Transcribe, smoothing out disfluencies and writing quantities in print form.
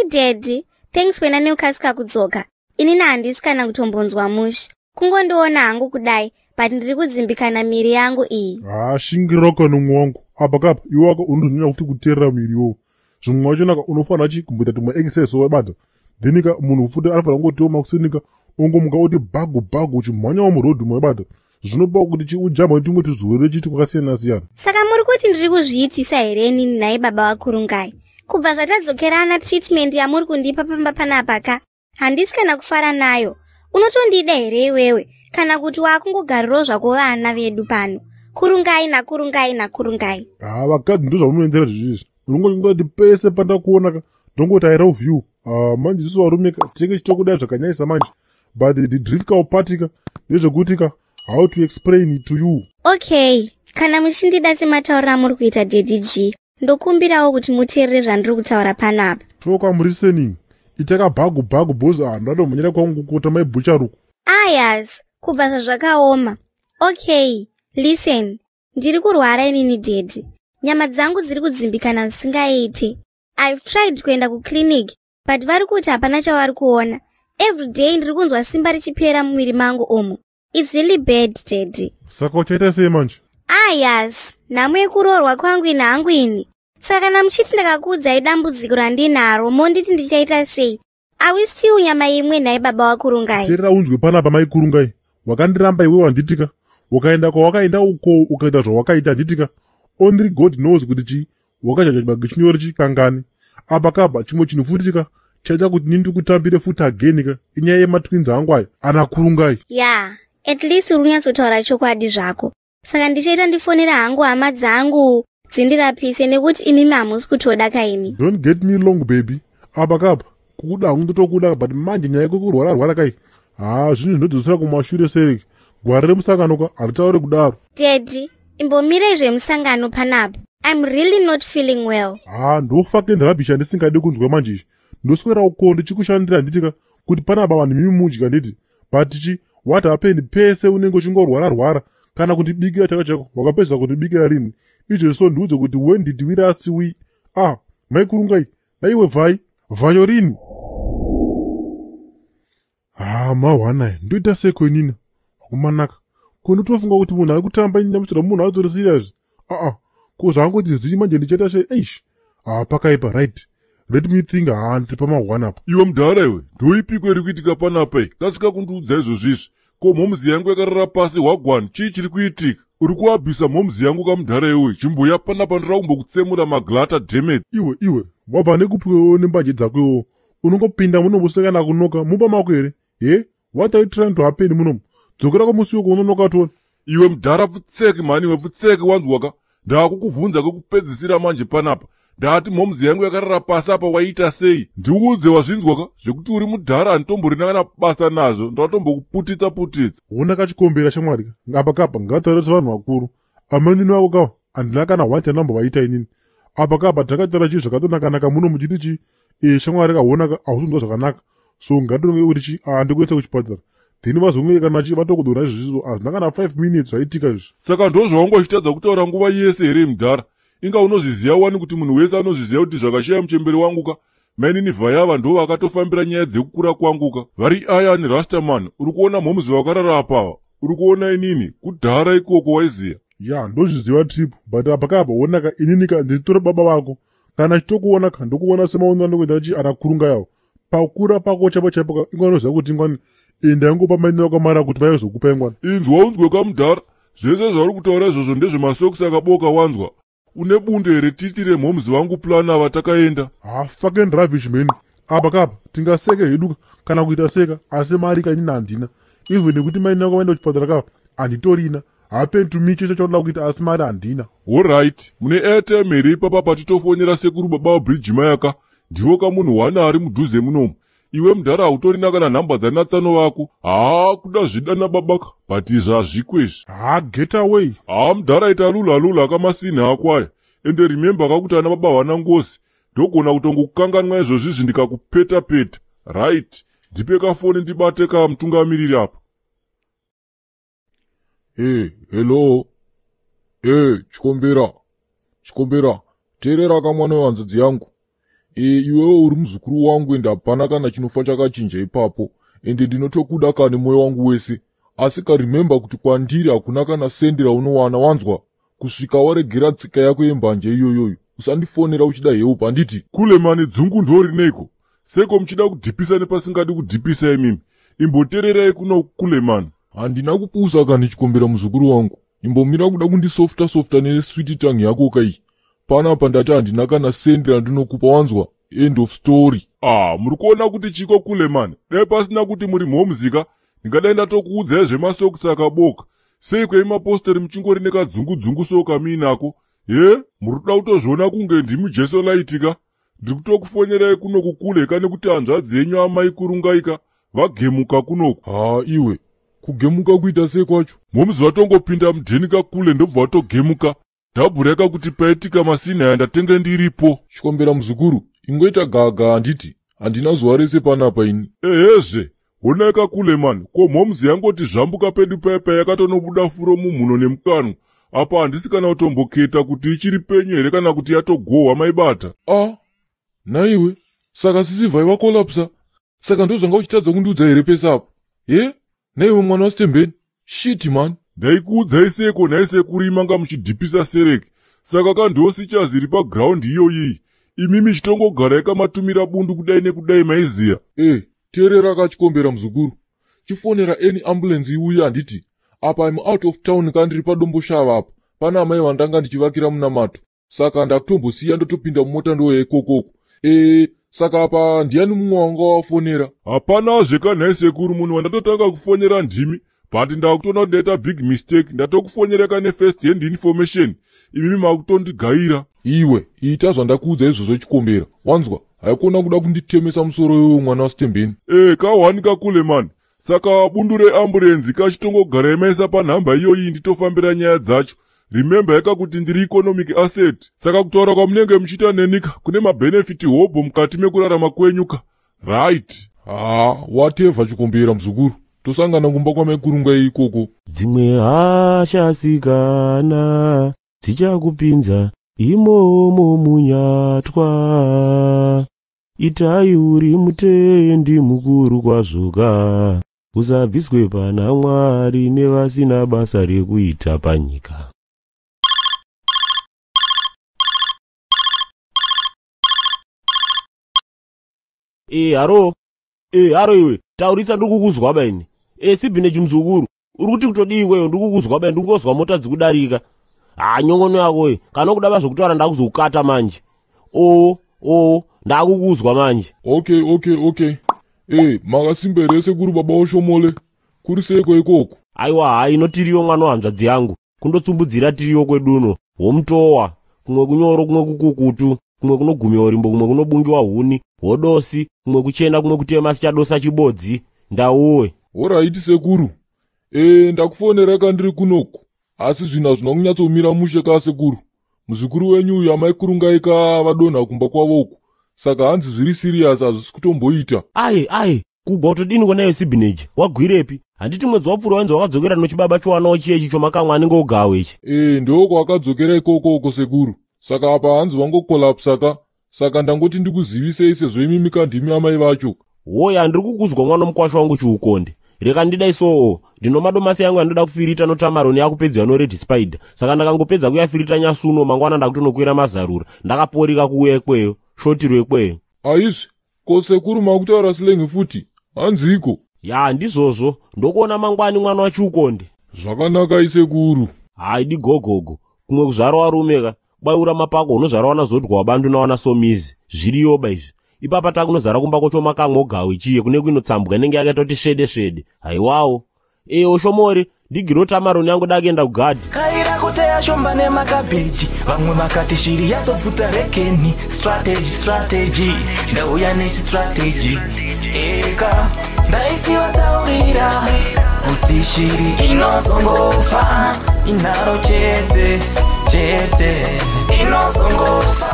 Hi daddy, thanks wena nekukasika kudzoka. Inini handisi kana kutombonzwa mushe, kungondiona hangu kudai, but ndiri kudzimbikana miri yangu iyi. Ha, shingirira kanomwe wangu. Apa kapa iwako unozonyanya futi kuteerera miri iwowo. Zvimwe wachonaka unofanira chi kumboita tumwe exercise, wabata? Then ka munhu futi anofanira kungotiwo makusenika ongomuka oti bhagu bhagu, uchimhanyawo murodhi, wabata? Zvinopa kuti chi ujamba tumwe tuzvirwere chiti kwakasiyana siyana. Saka muri kuti ndiri kuzviitisa here inini, nhai baba vaKurungai? Kubva zvatadzokerana, treatment yamuri kundipa pamba panapa ka, handisi kana kufara nayo. Unotondida here iwewe, kana kuti waakungogarirawo zvako vana vedu pano? Kurungai naKurungai naKurungai. Ha, vakadzi ndo zvamunoendera zvizvizvi. Unongoti pese pandakuona ka, ndongoti "I love you." Ah, manje isusu varume ka tinenge chitokudai zvakanyanyisa manje, but the difficult part ka ndezvekuti ka, how to explain it to you. Okay, kana muchindida sematauriro amuri kuita, Daddy G, ndokumbirawo kuti muteerere zvandiri kutaura panapa. Talk, I'm listening. Itaka bhagu bhagu bhozi. Ah, ndatomhanyira kwangu kukota maibhucharuku. Ayas, kubva zvazvakaoma. Okay, listen, ndiri kurwara inini daddy. Nyama dzangu dziri kudzimbikana zvisingaiti. I've tried kuenda kuclinic, but vari kuti hapana chavari kuona. Every day ndiri kunzwa simba richipera mumwiri mangu umu. It's really bad, daddy. Saka uchaita sei manje? Ayas, nhamo yekuroorwa kwangu ini hangu ini. Saka kana muchiti ndakakuudzai dambudziko randinaro, monditi ndichaita sei? Are we still nyama imwe, nhai baba waKurungai? Teerera unzwe panapa, maiKurungai. Wakandiramba iwe, wanditika? Ukaenda kwawakaenda uko, ukaita zvawakaita, handitika? Only God knows kuti chi wakajaja chibage chinyoro chikangani. Apa kapa chimwe chinhu futi ka chaita kuti nini ndikutambire futi again ka, inyaya yematwins angu aya ana Kurungai. Ya, at least uri kunyatsotaura chokwadi zvako. Saka ndichaita ndifonera hangu hama dzangu dzindirapise, nekuti imimi hamusi kutoda kaimi. Don't get me wrong, baby. Apa kapa kukuda hangu ndotokuda, but manje nyaya yekurwara rwara kai, ha, zvinhu zvinodzosera kumashure sereki. Gwara remusangano ka haritauri kudaro. Daddy, imbomirei zvemusangano panapa. I'm really not feeling well. Ha, ndo fucking rubbish handisingadi kunzwa manje izvi. Ndoswera uko ndichikushandira, handitika, kuti panapa vanhu mimi mudya, handiti? But chi what happened, pese unenge uchingorwara rwara. Kana kundibikira chako chako, wakapedza kundibikira rini izvezvi? So ndiudze kuti when did we last we, ah, maiKurungai, naiwe vhai vhayorini. Ha, mahwanai, ndoita seko inina akumanaka ko ndotofunga kuti munhu ari kutamba inyamusira, munhu atori serious. Aa, ko zvaangoti zii manje, ndichaita sei? Eish, ha, pakaipa. Right, let me think. Ha, ndiri pamahwana apa. Iwe mudhara iwe, ndoipiko iri kuitika panapa iyi? Kasika kundiudza izvozvizvi. Ko mhomzi yangu yakarara pasi hwagwani, chii chiri kuitika? Uri kuabhisa mhomzi yangu kamudhara iwe. Chimboya panapa, ndoda kumbokutsemura maglata, dammit. Iwe, iwe, wabva nekupiwewo nembanje dzako iwo. Unongopinda munomboseka kunoka mumba mako here? He, what are you trying to happen munomu? Dzokera kumusi uko unonoka tona. Iwe mudhara, pfutseki mhani iwe, pfutseki, wanzwaka? Ndaakukubvunza kwekupedzisira manje panapa. Ndati mhomzi yangu yakarara pasi apa, waiita sei? Ndiudze, wazvinzwaka? Zvekuti uri mudhara handitomborina kana basa nazvo, ndatombokuputitsa putitsa. Hona kachikombera, shamwari. Apa kapa ngataure sevanhu vakuru. Amainini vako kava handina kana one chandambovaita inini. Apa kapa takataura chii zvakatonakanaka muno, muchiti chi e shamwari kahonaka, hausinzwa zvakanaka, so ngatironge kuti chi handikuise kuchipatara, then vazonge kana chi vatokudonha izvizvo. Hazvina kana 5 minutes zvaitika izvi. Saka ndo zvaunga uchitadza kutaura nguva yese here, mudhara? Inga unozviziva wani kuti munhu wese anozviziva kuti zvakashaya muchemberi wangu ka, mainini vhayava ndo vakatofambira nyaya dzekukura kwangu ka. Vari aya nerastaman, uri kuona mhomuzi vakarara apava, uri kuona inini kudhara ikoko, waiziya? Ya, ndozviziva trip, but apa kapa onaka, inini ka nditori baba vako. Kana chitokuona ka, ndokuona semaonero andokuita chi anakurunga yawo pakura pako chaipo chaipo ka. Ingwa unoziva kuti ingwani ndangopa mainini vako mari kuti vaizokupa ingwani. Inzwa unzwe kamudhara, zvese zvauri kutaura izvozvo ndezvemasokisi akaboka, wanzwa? Une bundo here titi remhomuzi vangu plan ava takaenda? Ha, fucking rubbish man. Apa kapa tingaseke hedu kana kuita seka, asi mari kainini handina. Even nekuti mainini vako vaenda kuchipatara kapa, handitorina. Happen to me chese chaunoda kuita, asi mari handina. Alright, mune airtime here ipapa patitofonera sekuru baba vabridge mayaka? Ndiwo kamunhu wana ari mudhuze munomu. Iwe mudhara, hautorina kana nhamba dzanatsano vako. Haa, kuda zvidana babaka, but izvi hazviko izvi. Ha, get away. Haa mudhara, ita lula lula kamasini ako aya. Ende remember kakuti ana baba havana ngozi. Ndogona kutongokukanganwa izvozvizvi ndikakupeta peta. Right, ndipe kafoni ndibate kamutungamiriri apa. Hey, hello. Hey, Chikombera. Chikombera, teerera kamwana wehanzadzi yangu. Iwewe uri muzukuru wangu ende hapana kana chinofa chakachinja ipapo, ende ndinotokuda kane mwoyo wangu wese. Asi karemember kuti kwandiri hakuna kana sendi raunowana, wanzwa? Kusvika waregera tsika yako yembanje iyoyoyo. Usandifonera uchida help, handiti? Kulemani, dzungu ndorineiko? Seko muchida kudhipisa nepasingadi kudhipisa imimi? Imbotererai kuno Kulemani. Handina kupusa kani, Chikombera muzukuru wangu. Imbomira kuda kundisofta softa nesweet tongue yako kai. Panapa ndati handina kana sendi randinokupa, wanzwa? End of story. Ah, muri kuona kuti chiko Kulemani? Dai pasina kuti muri mhomuzika, ndingadai ndatokuudzai zvemasokisi akaboka. Seiko imapostori muchingori nekadzungu-dzungu so kamuinako? Ye, muri kuda kutozviona kunge ndimi Jesu laitika? Ndiri kutokufonyerai kuno kukuleka nekuti hanzvadzi yenyu amai Kurungaika vagemuka kunoku. Ha, iwe, kugemuka kuita sei kwacho? Mhomuzi vatongopinda mudheni kakule, ndobva vatogemuka. Dhabhureka kuti paitika masini aya ndatenge ndiripo. Chikombera muzukuru, ingoita gaga, handiti? Handina zuva rese panapa ini. Ehezve, honai kakule mani, ko mhomuzi yangoti zvambuka pedu paya yakatonobuda furo mumhuno nemukanwa. Apa handisi kana kutomboketa kuti ichiri penyu here kana kuti yatogohwa, maibata. A, naiwe, saka sisivhai vakolapsa? Saka ndozvanga uchitadza kundiudza here pese apa? Ye, naiwe mwana wasitembeni, shit man. Ndaikuudzai seko nhai sekuru, imanga muchidhipisa sereki? Saka kandosichazi iri pagraundi iyoyiyi, imimi chitongogarai kamatumira bundu kudai nekudai, maiziya. E, teerera kaChikombera muzukuru, chifonera any ambulance iuye, handiti? Apa im out of town, kandiri paDomboshava apa, pana amai vandanga ndichivakira munamato, saka ndakutombosiya ndotopinda mumota ndouya ikokoko. E, saka apa ndiani mumwe wanga wafonera? Hapanazve kanhai sekuru, munhu wandatotanga kufonera ndimi, but ndakutoona kuti ndaita big mistake. Ndatokufonyera kane first hand information, imimi makutondigaira. Iwe, ita zvandakuudza izvozvo Chikombera, wanzwa? Haikona kuda kunditemesa musoro iwewe mwana wasitembeni. E, kahwani kakule mani, saka bundu reamburenzi kachitongogarai maisa panhamba iyoyi, nditofambira nyaya dzacho. Remember yaka kuti ndiri economic asset, saka kutaura kwamunenge muchiita nenika kune mabenefit hobho mukati mekurarama kwenyuka, right? Ha, whatever Chikombera muzukuru, tosangana kumba kwamaikurungai ikoko. Dzimwe hashasikana dzichakupinza imomo munyatwa. Itai uri mutendi mukuru kwazvoka, usabviswe pana Mwari nevasina basa rekuita panyika. E, haro. E, haro iwe, taurisa, ndiri kukuzwa baini. E, sibhinechi muzukuru, uri kuti kutodii iweyo? Ndiri kukuzwa baini, ndiri kungozwa mota dzikudarika. Ha, nyongono yakoyo, kana kuda vazvokutaura ndakuzokukata manje. O o, ndakukuzwa manje. Okay. E, makasimba here sekuru baba oshomole? Kuri seiko ikoko? Aiwa, hai, inotiriyo mwana wahanzvadzi yangu, kundotsumbudzira tiriyo kweduno womutowa, kumwe kunyoro, kumwe kukukutu, kumwe kunogumiwa rimbo, kumwe kunobungiwa huni hodosi, kumwe kuchena, kumwe kutema sichadosa chibodzi. Ndauwe. Alright sekuru. E, ndakufonera kandiri kunoku, asi zvinhu hazvina kunyatsomira mushe ka sekuru. Muzukuru wenyu uyu amai Kurungai ka vadonha kumba kwavo uku, saka hanzi zviri serious, hazvisi kutomboita. Ai ai, kugwa kutodini konayo sibhineji? Wagwirepi? Handiti mwedzi wapfuura wainzi wakadzokera nochibaba chowanawo chiyechi chomakamwe anenge ogawe ichi? E, ndokwakadzokera ikokoko sekuru, saka apa hanzi vangokolapsa ka, saka ndangoti ndikuzivisei sezvo imimi kandimi amai vacho. Woya, ndiri kukuzwa mwana mukwasha wangu Chiukonde. Reka ndidai soo, ndino madomasi yangu yandoda kufirita notamaroni yakupedziwa nored spider, saka ndakangopedza kuyafirita nyasuno, mangwana ndakutonokwira mazarura, ndakaporika kuuya ikweyo, shotiro ikweyo. Aizvi, ko sekuru makutaura slang futi, hanziko? Ya, ndizvozvo, ndokuona mangwani mwana waChiukonde. Zvakanaka isekuru. Haidi gogogo, kumwe kuzvara warume ka baura mapako, unozvara wanazodwa wabandu nawana somizi, zviriyoba izvi. Ipapa takunozara kumba kochomakamwe ogawe chiye kune kuinotsambwa inenge yakaita kuti svede svede. Haiwawo, e oshomori, ndigiro tamaroni yangu dakuenda kugadhi. Kaira kuteya shomba nemakabheji, vamwe vakati shiri yazobvuta rekeni. Strategy, strategy, ndauya nechistrategy. Eka ndaisivataurira kuti shiri inozongofa inaro chete chete, inozongofa.